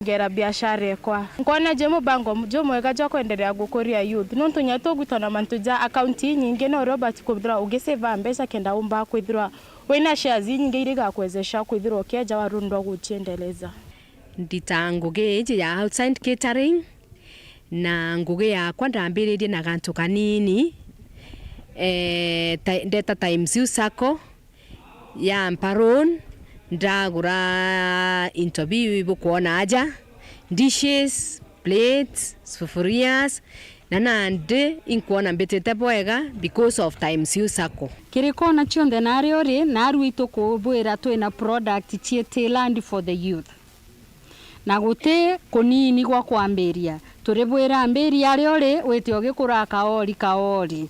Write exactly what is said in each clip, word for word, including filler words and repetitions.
Ngera biashara ekwa. Nkwona je mubango jumwega jwa kwenderea gukuria youth. Nontu nya tugwitwa na mantu ja akaunti inyingi, no uria ubati kwithirwa ugiseva mbeca kenda umba kwithirwa wina shares inyingi iria igakwezesha kwithirwa ukieja warundwa guciendeleza. Ndita ngugi iji ya outside catering, na ngugi yakwa ndambiririe na gantu kanini, eh, ta, ndeta Times U Sacco, ya mpa loan, ndagura into biu bukwona aja, dishes, plates, sufurias, na nandi inkwona mbitite bwega because of Times U Sacco. Kiri kona cionthe naria uri, narua itukubwira twina product ciiti land for the youth. Na guti kunini gwa kwambiria. Turibwira, ambiria aria uri, wite ugikura kaori kaori.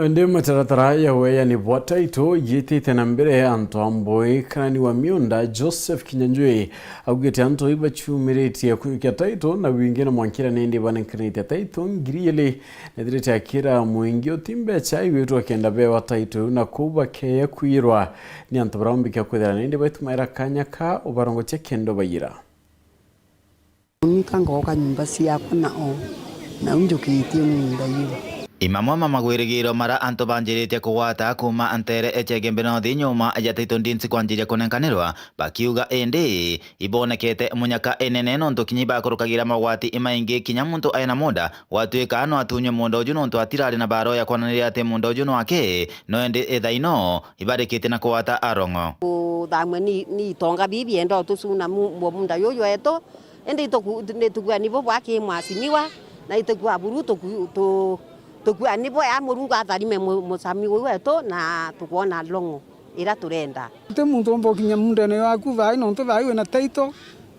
Indi mitaratara ya weeyani bwa title yitite na mbere, antu a mbui, karani wa miunda Joseph Kinyanjui augite antu ibaciumiritie kwikia title na wingi na mwankira nindi banenkanite title ngiri ili nethirite akira mwingi uti mbeca igwitwa kenda bewa title iu na kuu bakeya kwiyirwa ni antu baraumbikia kwithira nindi baitumaira kanya ka ubarongocia kenda ubayira. Nika ngoka nyumba ciakwa na o, na u njukitie munda iu. Imamwe ma magwirigiro mara antu banjiritie kugwata kuuma ntere echege mbinothi nyuma ya title deeds kwanjiria kunenkanirwa, bakiuga indi ibonekete munyaka inene nontu kinya ibakurukagira magwati imaingi kinya muntu aina munda gwatuika no atunywe munda uju nontu atirari na baro ya kwananiria ati munda uju nwake, no indi ithaino ibarikite na kugwata arong'o. Kuthamwe ni, ni itonga bibi enda utucuna mu-, munda yuyu wetu. Indi ituku-, nitukua nibo bwa ki mwasimiwa, na itukua buru tuku-, tu-, tukua nibo ya Murungu atharime mu-, mucami uu wetu, na tukwona long'o ira turenda. Uti muntu umba ukinya mundene yaku thaai, nontu thaai wina title,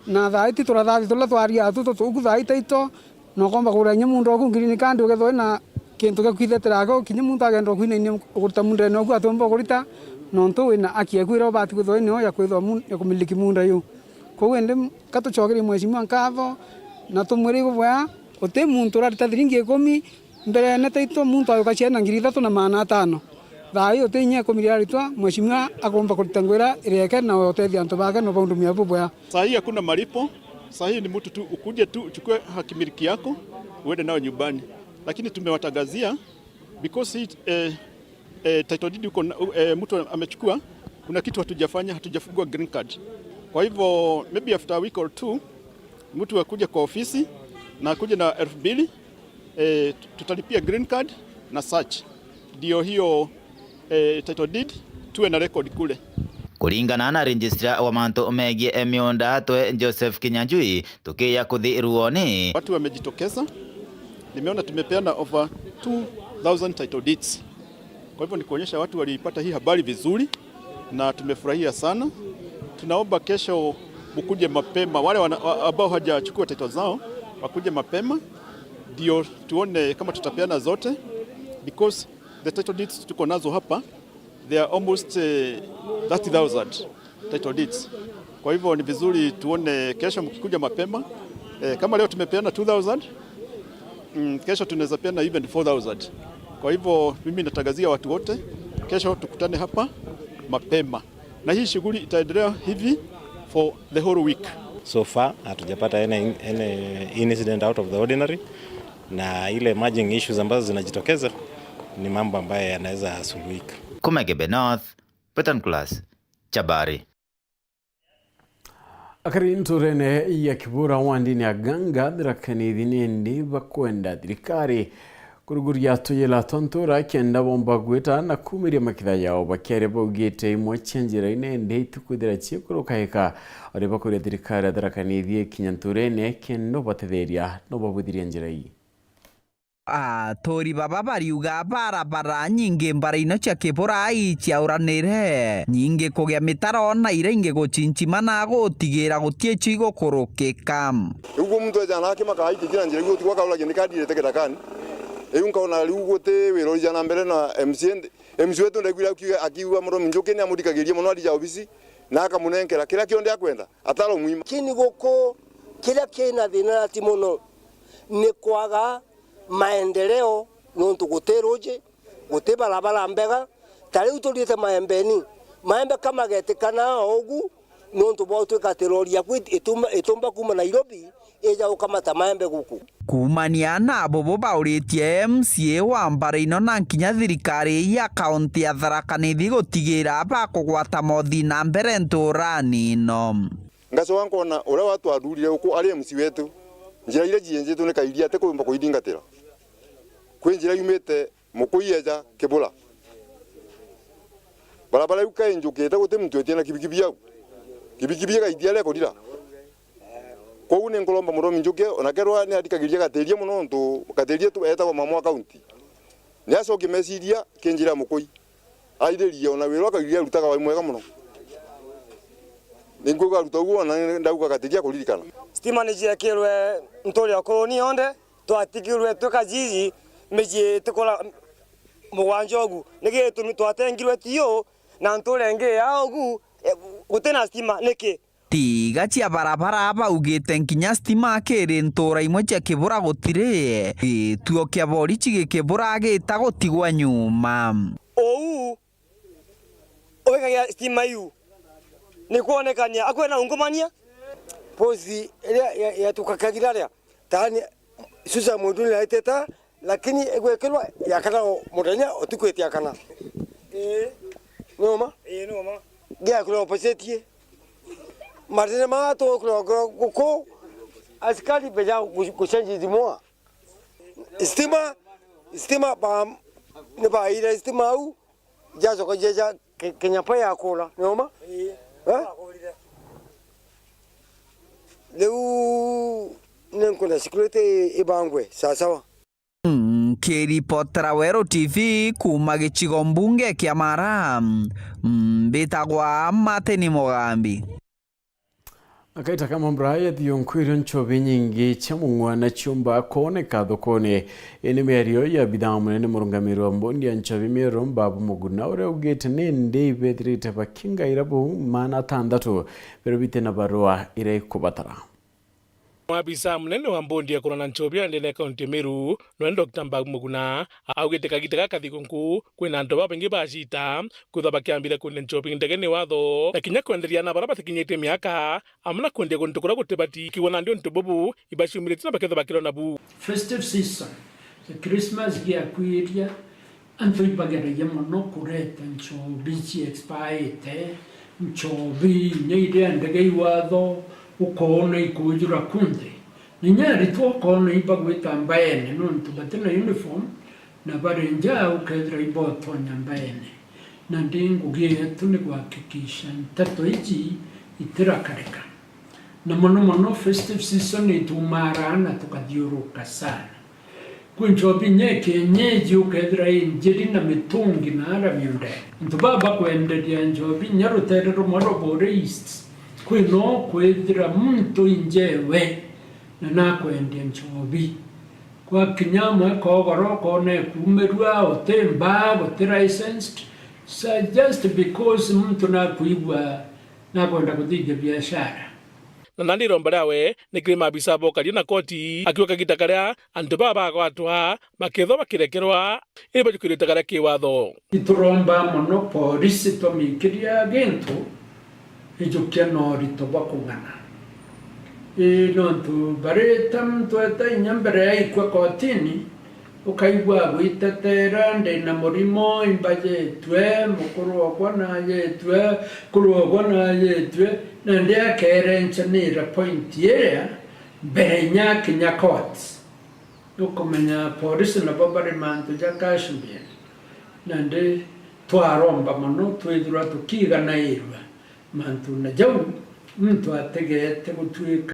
na thaai ti turathathi turia twaria atu tutuku thaai title, na ukomba kugura inya munda oku ngiri ni kandi ukethwa wina kintu gia kwithetera ako, kinya muntu agenda kwinainia ukurita mundene oku atiumba ukurita, nontu wina aki eku iria ubati kwithwa winio ya kwithwa mun-, ya kumiliki munda yu. Kwou indi, ka tucokerie mheshimiwa nkatho, na tumwire ibubwea, uti muntu urarita thiringi ikumi, mbere ene taitu muntu ayuka ciana ngiri ithatu na maana atano. Thaa ii uti inya ikumi riraritwa, mheshimiwa akomba kurita ngugi iria irieke na utethia antu bake na ubaundumia bubwea. Saa hii hakuna malipo, saa hii ni mtu tu ukuje tu uchukue hakimiliki yako, uende nayo nyumbani. Lakini tumewatangazia, because hii, eh, eh, title deed uko na, eh, mtu amechukua, kuna kitu hatujafanya, hatujafungua green card. Kwa hivyo, maybe after a week or two, mtu akuje kwa ofisi na akuje na elfu mbili, eh, tutalipia green card na search. Ndio hiyo, eh, title deed, tuwe na record kule. Kuringana na registrar wa mantu megie miunda twe Joseph Kinyanjui, tukiya kuthi ruoni. Watu wamejitokeza. Nimeona tumepeana over two thousand title deeds. Kwa hivyo ni kuonyesha watu waliipata hii habari vizuri na tumefurahia sana. Tunaomba kesho mkuje mapema. Wale wana-, wa-, ambao hawajachukua title zao, wakuje mapema. Ndio tuone kama tutapeana zote, because the title deeds tuko nazo hapa, they are almost, eh, thirty thousand title deeds. Kwa hivyo ni vizuri tuone kesho mkikuja mapema. Eh, kama leo tumepeana two thousand, mm, kesho tunaweza peana even four thousand. Kwa hivyo mimi natangazia watu wote, kesho tukutane hapa mapema. Na hii shughuli itaendelea hivi for the whole week. So far, hatujapata any, any incident out of the ordinary, na ile emerging issues ambazo zinajitokeza ni mambo ambayo yanaweza suluhika. Kuma Igembe North, Peter Nicholas, Chabari. Akari nturene ya Kibura wandini ya Ganga, Tharaka Nithi nindi bakwenda thirikari kuruguria tuyila twa ntura kenda bomba gwita na kumiria makitha yao bakiaria baugite imwe cia njira ine indi itikwithira ciikurukaika. Ori bakuria thirikari ya Tharaka Nithi ikinya nturene kenda ubatetheria na ubabwithiria njira ii. Aturi baba bariuga barabara nyingi mbara ino cia Kibura iciauranire, nyingi kugia mitaro na iria ingi gucincima na gutigira guti icio igukurukika. Riu kwo muntu eja na akimaka aitite na njira, riu utigwa kauragia ni kandi irete kitakani. Riu nkaona riu guti wira urija na mbere na M C A, M C A wetu ndaiguire akiuga, akiuga Murumi Njuki ni amurikagiria mono arija obisi na akamunenkera kiria kionthe akwenda, ataro mwima. Kini guku kiria kina thina nati mono ni kwaga Maendeleo, nontu guti ruji, guti barabara mbega. Ta riu tuthiite Maembeni, maembe ka magetikana o ugu, nontu bwa utwika ati rori yaku it-, itumba, itumba kuuma Nairobi ija gukamata maembe guku. Kuumania na bubu bauritie M C A wa mbara ino na nkinya thirikari ya kaunti ya Tharaka Nithi gutigira bakugwata mothi na mbere nturani ino. Ngacoka nkona uria watwathurire uku ari M C wetu, njira iria cienjitwe ni Kairia atikwimba kuithingatira. Kwi njira yumite Mukui eja Kibura. Barabara iu kainjukite guti muntu etie na kibikibi au. Kibikibi igaithia aria ikurira. Kwou ni nkuromba Muthomi Njuki, ona kerwa ni athikagiria Gatiria mono, nontu Gatiria tu etagwa mama wa kaunti. Ni acokie meciria ki njira ya Mukui. Aithiririe ona wira wa Kairia arutaga wari mwega mono. Ninkuuga aruta uguo, ona ndauga Gatiria kuririkana. Stima ni ciekirwe nturi ya Ukuruni yonthe, twatigirwe twi kajiji, micii itikura mugwanja ugu. Niki gitumi twatengirwe tiu na nture ingi ya ugu, e, guti na stima niki? Tiga cia barabara baugite nkinya stima kiri ntura imwe cia Kibura gutiri, gituo kia borichi gi Kibura gita gutigwa nyuma. Uu uikagia stima iu ni kwonekania akwena ungumania. Posti iria ya, ya tukakagira ria, tani Susan Mwiduni aiteta, lakini igwikirwa yakana o muthenya, utuku itiakana. Ii. Ni uma? Ii, ni uma. Giakirwa opposite. Mathina ma tukirwa guku, askari beja gu-, gucenjithimwa. Stima, stima ba, ni baire stima au, jacoka jeja Ke-, Kenya Power yakura, ni uma? Ii. Eh? Riu ni nkwenda security ibangwe sawasawa. Nkiripotera Weru T V kuuma gicigo mbunge kia Mara, mbitagwa Martin Mugambi. Akaita ka mambura aya thionkwirwe nchobi nyingi cia mung'wa na ciumba kwoneka thokone. Ii ni miario ya abithaa munene murungamiri wa mbondi ya nchobi Meru Mbabu Muguna, uria augite nindi ibethirite bakingaira buu maana atandatu baria bite na barua iria ikubatara. Mwabisa munene wa mbondi ya kurana nchobi ya ndene ya kaunti ya Meru, noe Doctor Mbabu Muguna, augite kagita gaka thigunku kwina antu babaingi bacita kwithwa bakiambire kwendia nchobi ndegene watho, na kinya kwenderia na baria batikinyite miaka, amwe na kwendia guntu kuria gutibati. Kigwa nandi untu bubu ibaciumiritie na bakethwa bakirona bu. Festive season, the Christmas giakwiria, antu ibageragia mono kureta nchobi ci expirete, nchobi inya iria ndege iwatho, ukoona ikujura kunthe. Na inya aritwa ukoona ibagwita mbaene nontu batina uniform, na bari nja ukethira ibotonya mbaene. Nandi ngugi yetu ni kuhakikisha nteto iji itirakarika. Na mono mono festive season itumaraa na tukathiuruka sana. Kwi nchobi inya ya kienyeji ukethira i njiri na mitungi na ara miundene. Antu baba bakwenderia nchobi inya rutere rumwe rwa Bore East, kwi no kwithira muntu injewe na nakwendia nchobi. Gwakinya amwe kogoro, ukoona ekuumirua, uti mbaa, guti licensed, so just because muntu nakwigua nakwenda kuthithia biashara. Na nandi iromba riawe ni kiri maabisa bokaria na koti, akiuga kagita karia antu baa bagwatwa bakethwa bakirekerwa, iri bajukirite karia ki watho. Ituromba mono polisi twamikiria gintu ijukia na urito bwa kung'ana. Ii, nontu barita muntu eta inya mbere ya ikua kotini, ukaigua agwitetera, "Ndi na murimo, imbajitue, mukuru okwa najitue, mukuru okwa najitue," na ndi akerencanira point iria mbere inya akinya court. Nukumenya polisi nabo bari mantu ja cash bail, nandi twaromba mono twithirwa tukiganairua mantune jau, muntu atigete gutwika